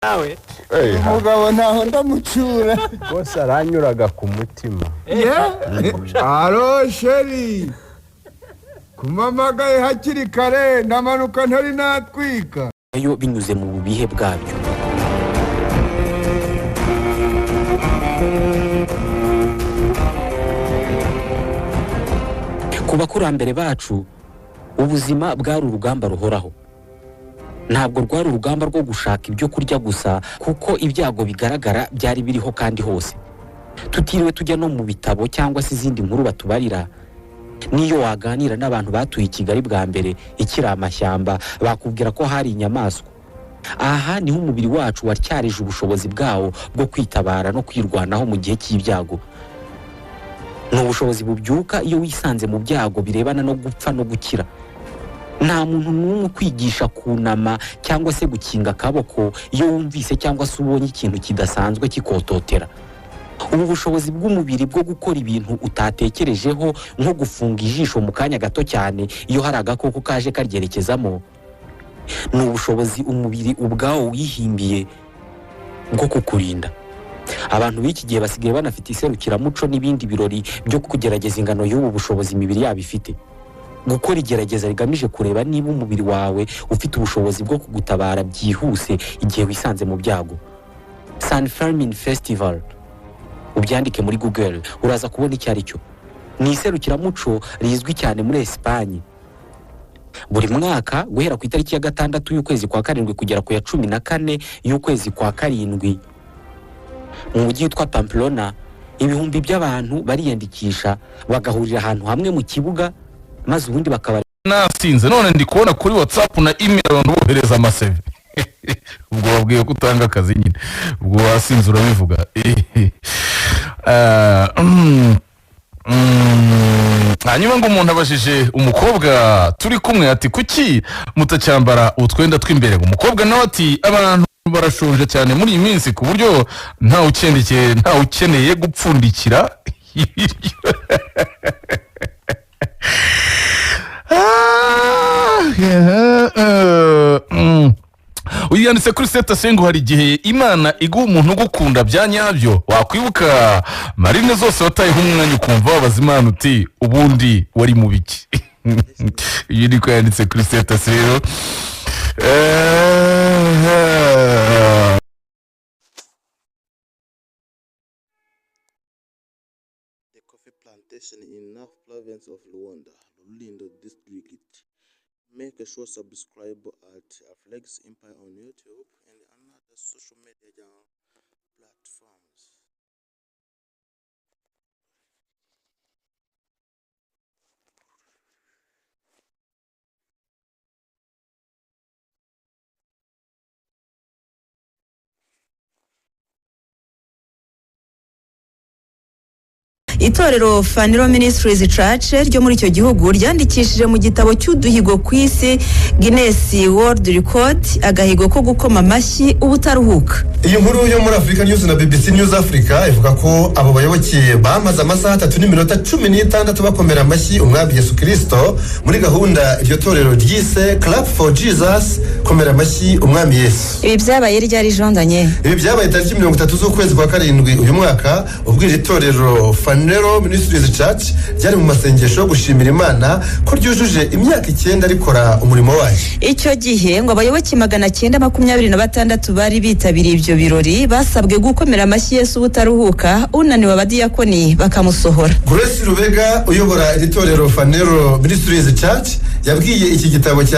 Nawe. Umugabo ntaho ndamucura. Rwose aranyuraga ku mutima. Alo chéri, kumamagaye hakiri kare, ndamanuka ntari natwika. Yo binyuze mu bubihe bwabyo. Ku bakurambere bacu, ubuzima bwari urugamba ruhoraho. Ntabwo rwari urugamba rwo gushaka ibyo kurya gusa, kuko ibyago bigaragara byari biriho kandi hose, tutiriwe tujya no mu bitabo cyangwa se izindi nkuru batubarira. N'iyo waganira n'abantu batuye i Kigali bwa mbere ikiri amashyamba, bakubwira ko hari inyamaswa. Aha niho umubiri wacu watyarije ubushobozi bwawo bwo kwitabara no kwirwanaho mu gihe cy'ibyago. Ni ubushobozi bubyuka iyo wisanze mu byago birebana no gupfa no gukira. Nta muntu n'umwe ukwigisha kunama cyangwa se gukinga akaboko iyo wumvise cyangwa se ubonye ikintu kidasanzwe kikototera. Ubu bushobozi bw'umubiri bwo gukora ibintu utatekerejeho, nko gufunga ijisho mu kanya gato cyane iyo hari agakoko kaje karyerekezamo, ni ubushobozi umubiri ubwawo wihimbiye bwo kukurinda. Abantu b'iki gihe basigaye banafite iserukiramuco n'ibindi birori byo kugerageza ingano y'ubu bushobozi imibiri yabo ifite. Gukora igerageza rigamije kureba niba umubiri wawe ufite ubushobozi bwo kugutabara byihuse igihe wisanze mu byago, San Fermin Festival, ubyandike muri Google uraza kubona icyo ari cyo. Ni iserukiramuco rizwi cyane muri Esipanye. Buri mwaka guhera ku itariki ya 6 y'ukwezi kwa 7 kugera ku ya 14 y'ukwezi kwa 7, mu mujyi witwa Pamplona, ibihumbi by'abantu bariyandikisha bagahurira ahantu hamwe mu kibuga, maze ubundi bakaba Nasinze none ndi kubona kuri WhatsApp na email abantu bohereza ama CV. Ubwo wabwiye ko utanga akazi nyine, ubwo wasinze urabivuga. Hanyuma ngo umuntu abajije umukobwa turi kumwe ati: "Kuki mutacyambara utwenda tw'imbere?" Ngo umukobwa nawe ati: "Abantu barashonje cyane muri iyi minsi, ku buryo ntawe ukeneye gupfundikira ibiryo." Uyu yanditse kuri status ngo hari igihe Imana iguha umuntu ugukunda bya nyabyo, wakwibuka marine zose watayeho umwanya, ukumva wabaza Imana uti: "Ubundi wari mu biki?" Iyi niko yanditse kuri status rero. The coffee plantation in North Province of Rwanda, Rulindo District. Make sure subscribe at Flex Empire on YouTube and another social media platforms. Itorero Phaneroo Ministries Church ryo muri icyo gihugu ryandikishije mu gitabo cy'uduhigo ku isi, Guinness World Record, agahigo ko gukoma amashyi ubutaruhuka. Iyi nkuru yo muri Africa News na BBC News Africa ivuga ko abo bayoboke bamaze amasaha 3 n'iminota 16 bakomera amashyi umwami Yesu Kirisito muri gahunda iryo torero ryise "Clap for Jesus", komera amashyi umwami Yesu. Ibi byabaye ryari, Jean Daniel? Ibi byabaye tariki 30 z'ukwezi kwa 7 uyu mwaka, ubwo iri torero Phaneroo Ministries Church ryari mu masengesho yo gushimira Imana ko ryujuje imyaka 9 rikora umurimo wayo. Icyo gihe ngo abayoboke 926 bari bitabiriye ibyo birori basabwe gukomera amashyi Yesu ubutaruhuka, unaniwe abadiyakoni bakamusohora. Grace Rubega uyobora iri torero Phaneroo Ministries Church yabwiye iki gitabo cya